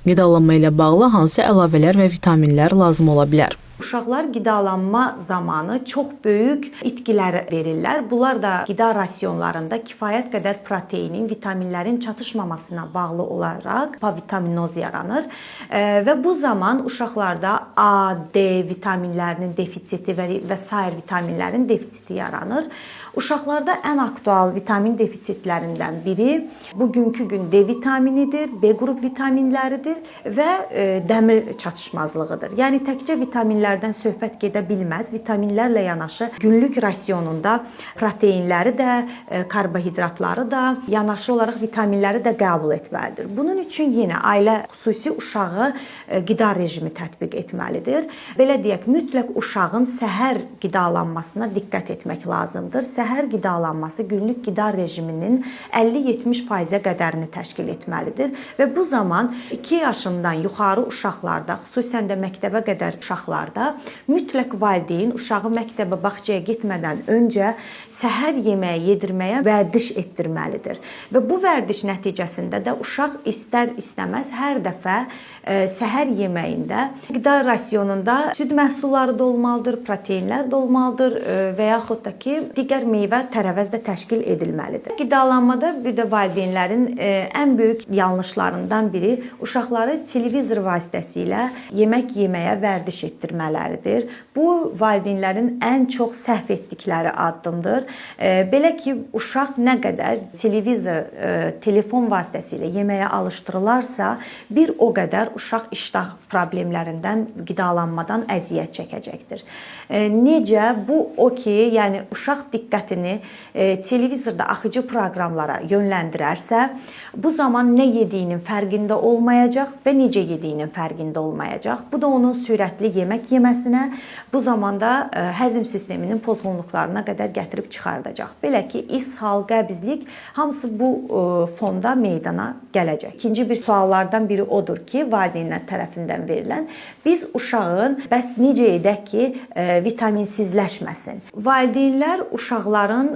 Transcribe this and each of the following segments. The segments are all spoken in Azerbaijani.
Qidalanma ilə bağlı hansı əlavələr və vitaminlər lazım ola bilər? Uşaqlar qidalanma zamanı çox böyük itkilər verirlər. Bunlar da qida rasionlarında kifayət qədər proteinin, vitaminlərin çatışmamasına bağlı olaraq hipovitaminoz yaranır. Və bu zaman uşaqlarda A, D vitaminlərinin defisiti və sair vitaminlərin defisiti yaranır. Uşaqlarda ən aktual vitamin defisitlərindən biri bugünkü gün D vitaminidir, B qrup vitaminləridir və dəmir çatışmazlığıdır. Yəni təkcə vitaminlərdən söhbət gedə bilməz. Vitaminlərlə yanaşı günlük rasionunda proteinləri də, karbohidratları da, yanaşı olaraq vitaminləri də qəbul etməlidir. Bunun üçün yenə ailə xüsusi uşağı qida rejimi tətbiq etməlidir. Belə deyək, mütləq uşağın səhər qidalanmasına diqqət etmək lazımdır. Səhər qidalanması günlük qida rejiminin 50-70%-ə qədərini təşkil etməlidir və bu zaman 2 yaşından yuxarı uşaqlarda, xüsusən də məktəbə qədər uşaqlarda mütləq valideyn uşağı məktəbə, bağçaya getmədən öncə səhər yeməyi yedirməyə vərdiş etdirməlidir. Və bu vərdiş nəticəsində də uşaq istər-istəməz hər dəfə səhər yeməyində qida rasionunda süd məhsulları da olmalıdır, proteinlər də olmalıdır və yaxud da ki, digər meyvə, tərəvəz də təşkil edilməlidir. Qidalanmada bir də valideynlərin ən böyük yanlışlarından biri uşaqları televizor vasitəsilə yemək yeməyə vərdiş etdirmələridir. Bu valideynlərin ən çox səhv etdikləri addımdır. Belə ki, uşaq nə qədər televizor, telefon vasitəsilə yeməyə alışdırılarsa, bir o qədər uşaq iştah problemlərindən, qidalanmadan əziyyət çəkəcəkdir. Necə? Bu o ki, yəni uşaq diqqətini televizorda axıcı proqramlara yönləndirərsə, bu zaman nə yediyinin fərqində olmayacaq və necə yediyinin fərqində olmayacaq. Bu da onun sürətli yemək yeməsinə, bu zamanda həzm sisteminin pozğunluqlarına qədər gətirib çıxardacaq. Belə ki, ishal, qəbizlik hamısı bu fonda meydana gələcək. İkinci bir suallardan biri odur ki, valideynlər tərəfindən verilən, biz uşağın bəs necə edək ki, vitaminsizləşməsin? Valideynlər uşaqların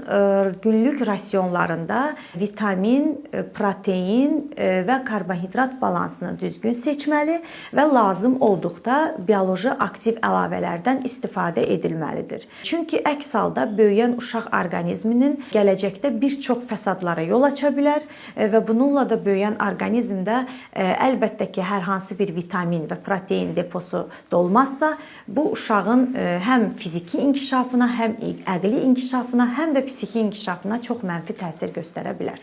günlük rasionlarında vitamin, protein və karbohidrat balansını düzgün seçməli və lazım olduqda bioloji aktiv əlavələrdən istifadə edilməlidir. Çünki əks halda böyüyən uşaq orqanizminin gələcəkdə bir çox fəsadlara yol aça bilər və bununla da böyüyən orqanizmdə əlbəttə ki, hər hansı bir vitamin və protein deposu dolmazsa, bu uşağın həm fiziki inkişafına, həm əqli inkişafına, həm də psixi inkişafına çox mənfi təsir göstərə bilər.